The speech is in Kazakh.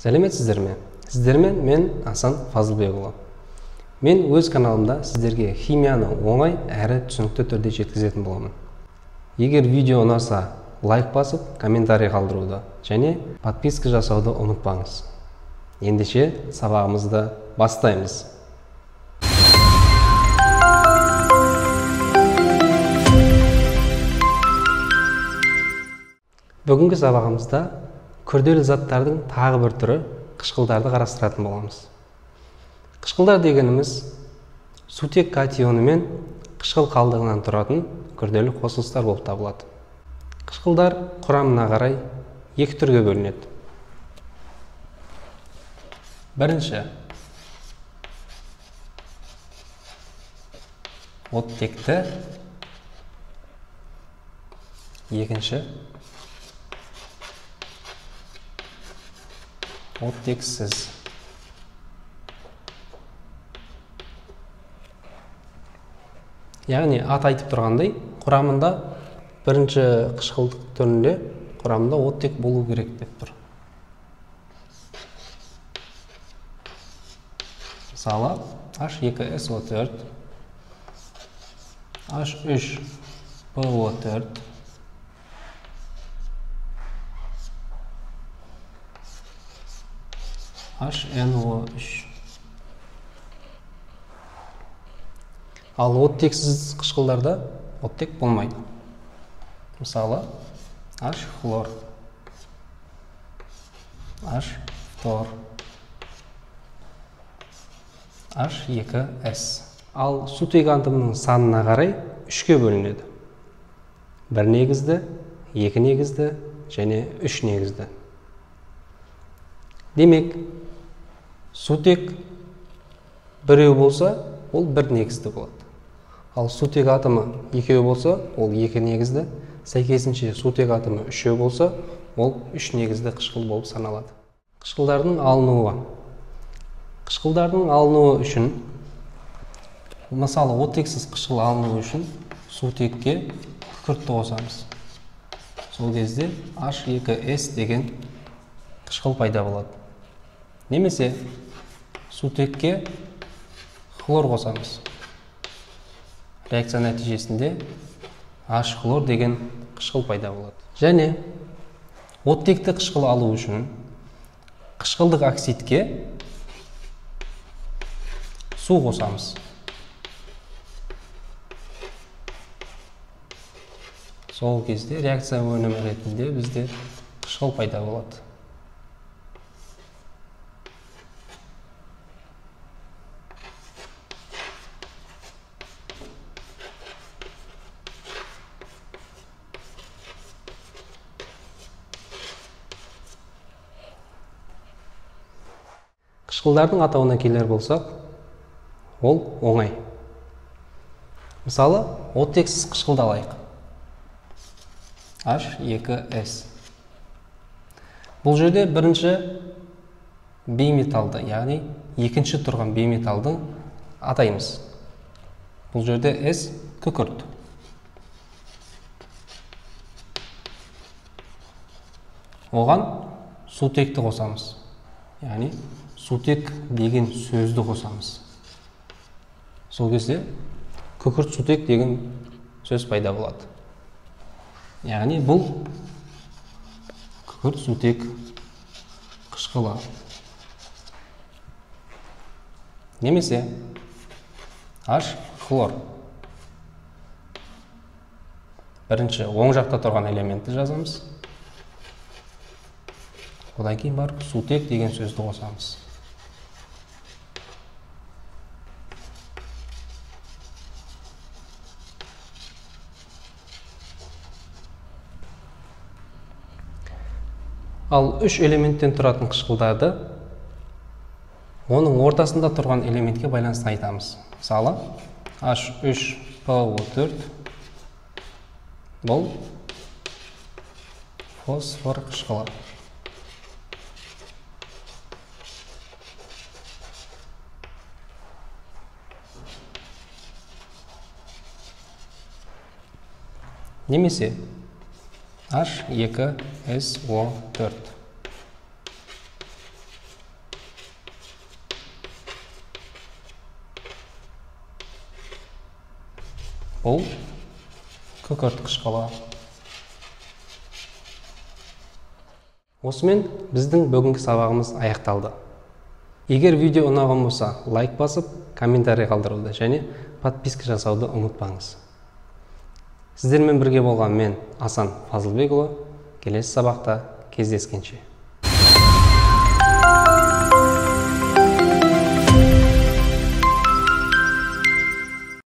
Сәлеметсіздер ме? Сіздермен мен Асан Фазылбекұлы. Мен өз каналымда сіздерге химияны оңай әрі түсінікті түрде жеткізетін боламын. Егер видео ұнаса, лайк басып, комментарий қалдыруды және подписка жасауды ұмытпаңыз. Ендеше сабағымызды бастаймыз. Бүгінгі сабағымызда күрделі заттардың тағы бір түрі қышқылдарды қарастыратын боламыз. Қышқылдар дегеніміз сутек катионы мен қышқыл қалдығынан тұратын күрделі қосылыстар болып табылады. Қышқылдар құрамына қарай екі түрге бөлінеді. Бірінші, оттекті, екінші, оттексіз. Яғни ат айтып тұрғандай, құрамында бірінші қышқылдық түрінде құрамында оттек болу керек деп тұр. Мысалы, H2SO4, H3PO4, HNO3. Ал оттексіз қышқылдарда оттек болмайды. Мысалы, H хлор, H фтор, H2S. Ал сутек атомының санына қарай үшке бөлінеді. Бір негізді, екі негізді және үш негізді. Демек, сутек біреу болса, ол бір негізді болады. Ал сутек атомы екеу болса, ол екі негізді. Сәйкесінше сутек атомы үшеу болса, ол үш негізді қышқыл болып саналады. Қышқылдардың алынуы. Қышқылдардың алынуы үшін, мысалы, оттексіз қышқыл алынуы үшін сутекке күкіртті қосамыз. Сол кезде H2S деген қышқыл пайда болады. Немесе сутекке хлор қосамыз. Реакция нәтижесінде H хлор деген қышқыл пайда болады. Және оттекті қышқыл алу үшін қышқылдық оксидке су қосамыз. Сол кезде реакция өнімі ретінде бізде қышқыл пайда болады. Қышқылдардың атауына келер болсақ, ол оңай. Мысалы, оттексіз қышқылды алайық. H2S. Бұл жерде бірінші бейметалды, яғни екінші тұрған бейметалды атаймыз. Бұл жерде S күкірт. Оған сутекті қосамыз. Яғни сутек деген сөзді қосамыз. Сол кезде күкірт сутек деген сөз пайда болады. Яғни бұл күкірт сутек қышқылы. Немесе H хлор. Бірінші оң жақта тұрған элементті жазамыз. Одан кейін барып сутек деген сөзді қосамыз. Ал үш элементтен тұратын қышқылдарды оның ортасында тұрған элементке байланысты айтамыз. Мысалы, H3PO4 бұл фосфор қышқылы. Немесе H2SO4. Бұл күкірт қышқылы. Осымен біздің бүгінгі сабағымыз аяқталды. Егер видео ұнаған болса, лайк басып, комментарий қалдыруды және подписка жасауды ұмытпаңыз. Сіздермен бірге болған мен, Асан Фазылбекұлы, келесі сабақта кездескенше.